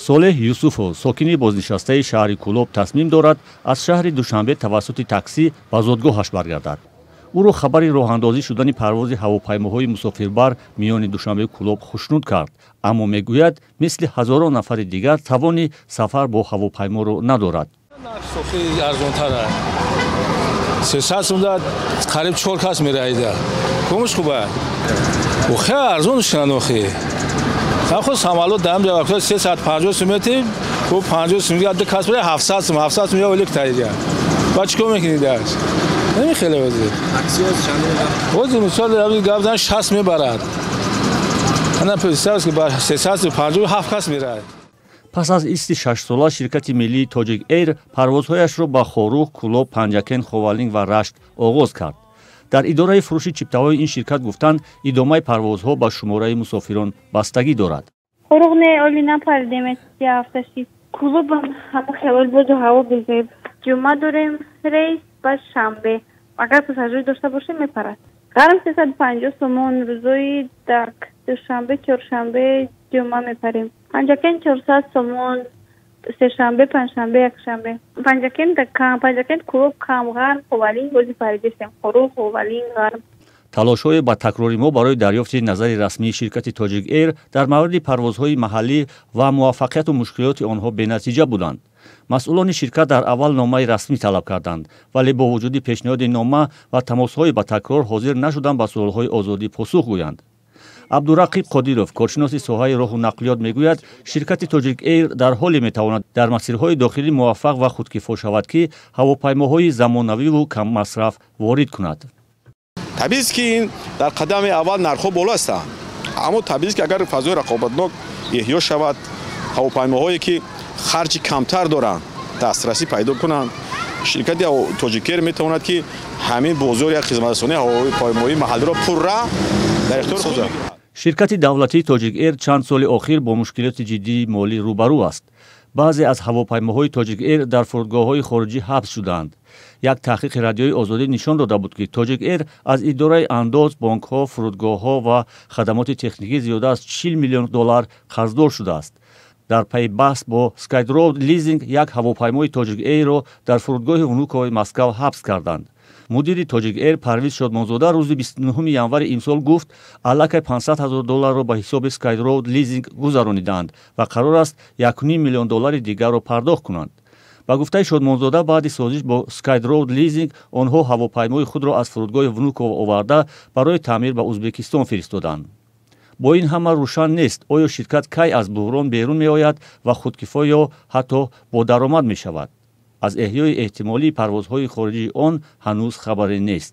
Солеҳ Юсуфов, сокини бознишастаи шаҳри Кӯлоб, тасмим дорад, аз шаҳри Душанбе тавассути таксӣ ба зодгоҳаш баргардад. Ӯро хабари роҳандозӣ шудани парвози ҳавопаймоҳои мусофирбар миёни Душанбеу Кӯлоб хушнуд кард, аммо мегӯяд, мисли ҳазорон нафари дигар тавони сафар бо ҳавопайморо надорад. Арзонтара, 300 сум да қариб чор кас мераида. Кумуш хуба, хе арзон шунан охи. Хо самолёт дам ҷа 350 сум мети, ку 50 сум ду кас бира, 700 сум, 700 сум я олик таида. Ба чӣ кор мекунӣ даш? Намехеле ози. Ози мисол гап зан, 60 мебарад. Ана представь, ки ба 357 кас мерад. Пас аз исти шашсола ширкати миллии Тоҷик Эйр парвозҳояшро ба Хоруғ, Кӯлоб, Панҷакент, Ховалинг ва Рашт оғоз кард. Дар идораи фурӯши чиптаҳои ин ширкат гуфтанд, идомаи парвозҳо ба шумораи мусофирон бастагӣ дорад. Хоруғ не, оли напаридем, ҳафташи. Кӯлобам ҳама хелол бозу ҳаво безеб. Ҷумъа дорем рейс, ба шанбе агар пассажир дошта бошем, мепарад. Ғарм 350 сомон, рӯзои дак душанбе, чоршанбе, ҷумъа мепарем. Панҷакент 400 сомон, сешанбе, панҷшанбе, якшанбе. Панҷакент кам, Панҷакент, Кӯлоб кам, Ғарм, Ховалинг бози паридесем, Хоруғ, Ховалинг, Ғарм. Талошҳои ба такрори мо барои дарёфти назари расмии ширкати Тоҷик Эйр дар мавриди парвозҳои маҳаллӣ ва муваффақияту мушкилоти онҳо бенатиҷа буданд. Масъулони ширкат дар аввал номаи расмӣ талаб карданд, вале бо вуҷуди пешниҳоди нома ва тамосҳои ба такрор ҳозир нашуданд ба суолҳои Озодӣ посух гӯянд. Абдурақиб Қодиров, коршиноси соҳаи роҳу нақлиёт, мегӯяд, ширкати Тоҷик Эйр дар ҳоле метавонад дар масирҳои дохилӣ муваффақ ва худкифо шавад, ки ҳавопаймоҳои замонавиву каммасраф ворид кунад. Табиист, ки ин дар қадами аввал нархҳо боло ҳастанд, аммо табиист, ки агар фазои рақобатнок эҳё шавад, ҳавопаймоҳое ки харҷи камтар доранд, дастрасӣ пайдо кунанд, ширкати Тоҷикэйр метавонад, ки ҳамин бозори як хизматрасонии ҳавопаймоии маҳаллиро пурра дар ихтиёр худ. Ширкати давлатии Тоҷик Эйр чанд соли охир бо мушкилоти ҷиддии молӣ рӯбарӯ аст. Баъзе аз ҳавопаймоҳои Тоҷик Эйр дар фурудгоҳҳои хориҷӣ ҳабс шудаанд. Як таҳқиқи Радиои Озодӣ нишон дода буд, ки Тоҷик Эйр аз идораи андоз, бонкҳо, фурудгоҳҳо ва хадамоти техникӣ зиёда аз 40 миллион доллар қарздор шудааст. Дар пайи баҳс бо Скайроуд Лизинг як ҳавопаймои Тоҷик Эйрро дар фурудгоҳи Внуковои Москав ҳабс карданд. Мудири Тоҷик Эйр Парвиз Шодмонзода рӯзи 29 январи имсол гуфт, аллакай 500 ҳазор долларро ба ҳисоби Скайроуд Лизинг гузаронидаанд ва қарор аст 1,5 миллион доллари дигарро пардохт кунанд. Ба гуфтаи Шодмонзода, баъди созиш бо Скайроуд Лизинг онҳо ҳавопаймои худро аз фурудгоҳи Внуково оварда, барои таъмир ба Узбекистон фиристоданд. Бо ин ҳама рӯшан нест, оё ширкат кай аз буҳрон берун меояд ва худкифо ё ҳатто бо даромад мешавад. Аз эҳёи эҳтимолии парвозҳои хориҷии он ҳанӯз хабаре нест.